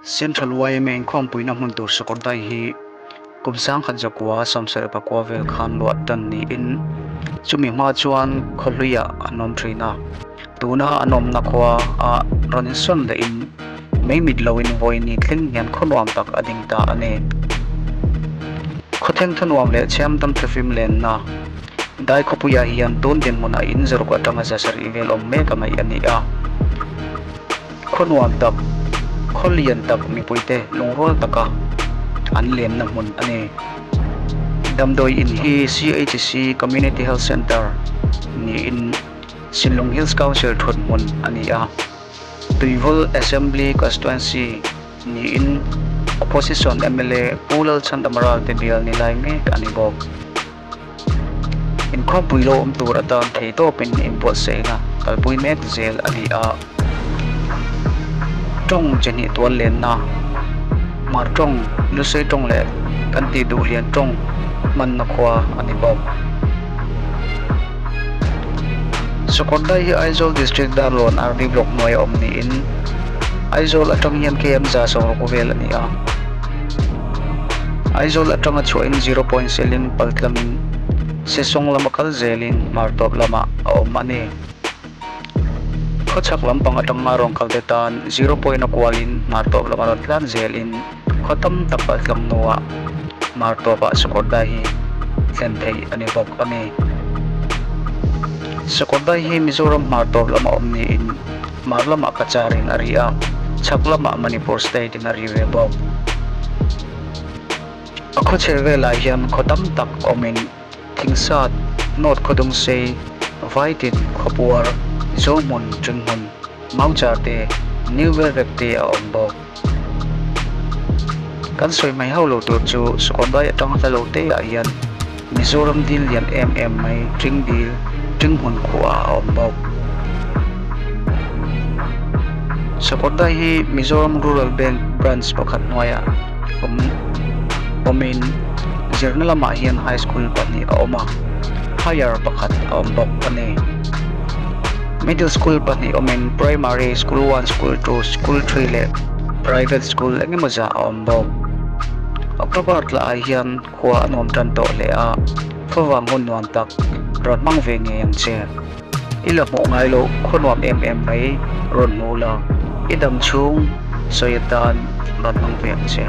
Central yma inkhawmpuina hmun tur Sakawrdai hi kum 1900 79 vel khan luah tan niin chumi hma chuan khawhluiah an awm thin a, tuna an awmna khua ah rawn insawn lehin mei mit loin vawiin thleng hian khaw nuam tak a ding ta a ni. Khawtheng thunuam leh chhiamdam thlifim lenna Dai khawpuiah hian tun dinhmunah in zaruk atanga 700 vel awm mek a ngaih a ni a. Khaw nuam tak, khaw lian tak mipuite lungrual taka an lenna hmun a ni. Damdawi in hi CHC Community Health Centre niin Sinlung Hills Council thut hmun a ni a. Tuivawl Assembly Constituency niin Opposition mla Pu Lalchhandama Ralte bial ni lai mek a ni bawk. Inkhawmpui lo awm tur atan theihtawpin inbuatsaihna kalpui mek zel a ni a. Tawng chi hnih tual lenna, Hmar tawng, Lusei tawng leh kan tih duh lian tawng hmanna khua a ni bawk. Sakawrdai hi Aizawl District Darlawn RD Block hnuaia awm niin Aizawl atang hian KM 160 vel a ni a. Aizawl atanga chhuahin Zero Point selin paltlamin Sesawng lama kal zelin hmar tawp lamah a awm a ni. Khawchhak lampang atanga rawn kalte tan Zero Point a kualin hmar tawp lama rawn tlan zelin khaw tam tak paltlang hnuah hmar tawpah Sakawrdai hi thlen theih a ni bawk a ni. Sakawrdai hi Mizoram hmar tawp lama awm niin Hmar lamah Cachar-in a ri a, chhak lamah Manipur state-in a ri ve bawk. A khawchhe velah hian khaw tam tak awmin Thingsat, North Khawdungsei, Vaitin, Khawpuar, Zohmun, Ṭinghmun, Mauchar te, New Velrek te a awm bawk. Kan sawi mai hauh lo tur chu Sakawrdai atang hla lo te ah hian Mizoram dil lian em em mai Ṭing dil, Ṭing hmun khuah a awm bawk. Sakawrdai hi Mizoram Rural Bank branch pakhat hnuaiah awm awmin zirna lamah hian high school pahnih a awm a, higher pakhat a awm bawk a ni. Middle school pahnih awmin primary, school one, school two, school three leh private school eng emaw zah a awm bawk. October tla ah hian khua a nuam tan tawh hle a, khuavang hun nuam tak rawn hmang ve ngei ang che. I la hmuh ngai loh khaw nuam em em mai rawn hmu la, i dam chhung sawi atan rawn hmang ve ang che.